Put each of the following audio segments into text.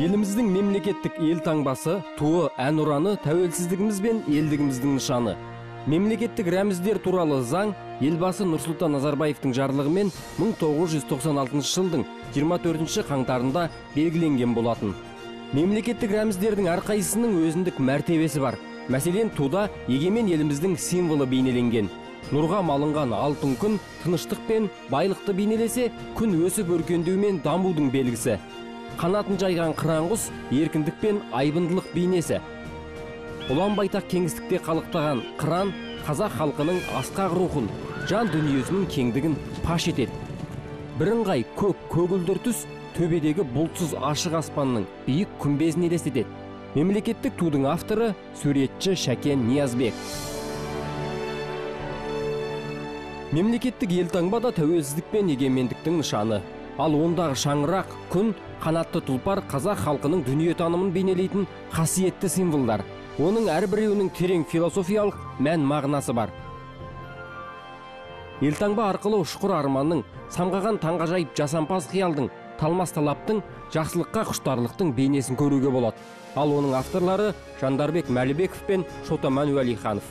Еліміздің мемлекеттік елтаңбасы, туы, әнұраны тәуелсіздігіміз бен елдігіміздің нышаны. Мемлекеттік рәміздер туралы заң Елбасы Нұрсұлтан Назарбаевтың жарлығымен 1996 жылдың 24 қаңтарында белгіленген болатын. Мемлекеттік рәміздердің әрқайсысының өзіндік мәртебесі бар. Мәселен, туда егемен еліміздің символы бейнеленген. Нұрға малынған алтын күн тыныштық пен байлықты бейнелесе, күн өсіп өркендеу мен дамудың белгісі. Қанатын жайған қыран құс еркіндік пен айбындылық бейнесі. Ұлан байтақ кеңістікте қалықтаған қыран қазақ халқының асқақ рухын, жан дүниесінің кеңдігін паш етеді. Бірыңғай көк көгілдір түс төбедегі бұлтсыз ашық аспанның биік күмбезін елестетеді. Мемлекеттік тудың авторы суретші Шәкен Ниязбек. Мемлекеттік елтаңба да тәуелсіздік пен егемендіктің нышаны. Ал ондағы шаңырақ, күн, қанатты тұлпар қазақ халқының дүниетанымын бейнелейтін қасиетті символдар. Оның әрбіреуінің терең философиялық мән мағынасы бар. Елтаңба арқылы ұшқыр арманның, самғаған таңғажайып жасампаз қиялдың, талмас талаптың, жақсылыққа құштарлықтың бейнесін көруге болады. Ал оның авторлары Жандарбек Мәлібеков пен Шотаман Уәлиханов.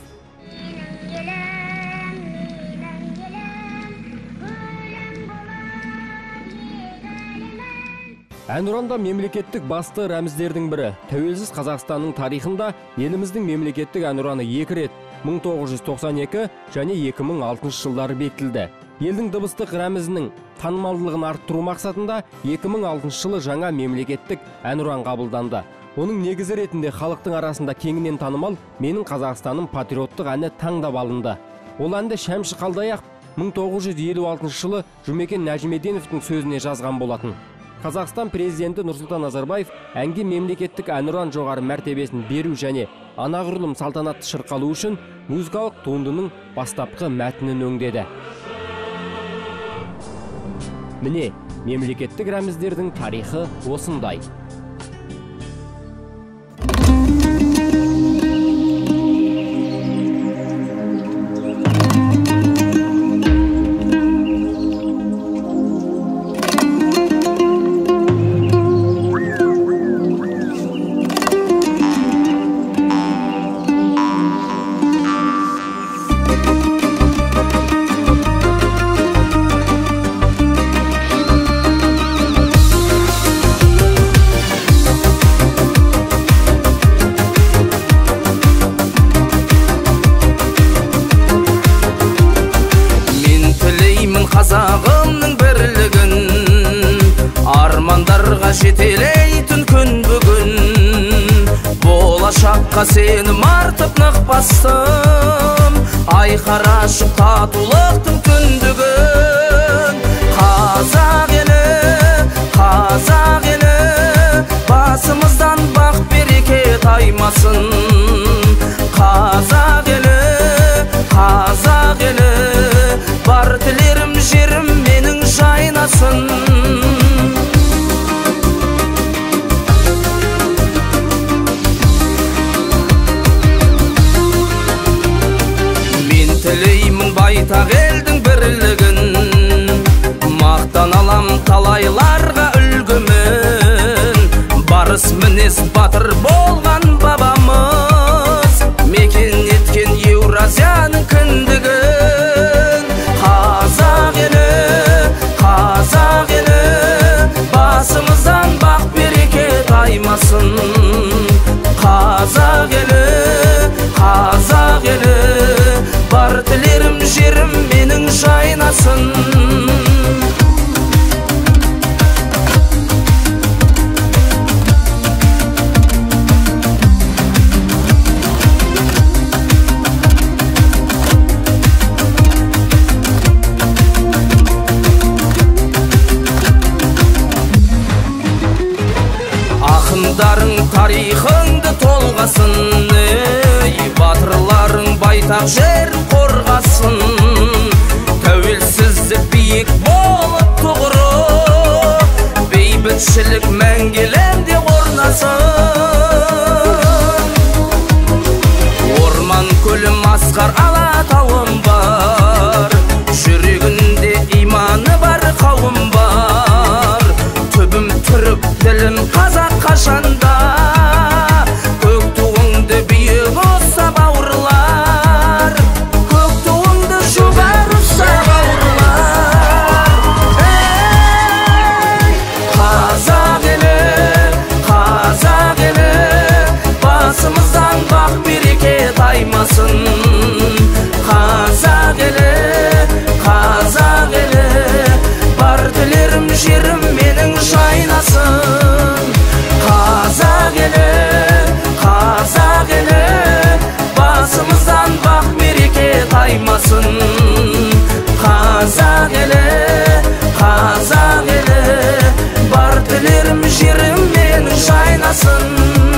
Әнұран да мемлекеттік басты рәміздердің бірі. Тәуелсіз Қазақстанның тарихында еліміздің мемлекеттік әнұраны екі рет 1992 және 2006 жылдары бекітілді. Елдің дыбыстық рәмізінің танымалдылығын арттыру мақсатында 2006 жылы жаңа мемлекеттік әнұран қабылданды. Оның негізі ретінде халықтың арасында кеңінен танымал «Менің Қазақстаным» патриоттық әні таңдап алынды. Ол әнді Шәмші Қалдаяқов 1956 жылы Жұмекен Нәжімеденовтің сөзіне жазған болатын. Қазақстан президенті Нұрсұлтан Назарбаев әнге мемлекеттік әнұран жоғары мәртебесін беру және анағұрлым салтанатты шырқалу үшін музыкалық туындының бастапқы мәтінін өңдеді. Міне, мемлекеттік рәміздердің тарихы осындай. Қазағымның бірлігін, армандарға жетелейтін күн бүгін. Болашаққа сенім артып нық бастым, айқара ашып татулықтың түндігін. Қазақ елі, қазақ елі, басымыздан бақ береке таймасын. Қазақ елі, қазақ елі, бар тілерім жерім менің жайнасын. Мен тілеймін байтақ елдің бірлігін, мақтан алам талайларға үлгімін. Барыс мінез батыр болған бабамыз, мекен еткен Еуразияның кіндігін. Қазақ елі, қазақ елі, басымыздан бақ береке таймасын. Қазақ елі, қазақ елі, бар тілерім жерім менің жайнасын. Ақындарың тарихыңды толғасын, ей, батырларың байтақ жер қорғасын. Тәуелсіздік биік болып тұғыры, бейбітшілік мәңгі әлемде орнасын. Орман көлім асқар Алатауым бар, жүрегінде иманы бар қауым бар. Түбім түрік, тілім қазақ. жерім менің жайнасын.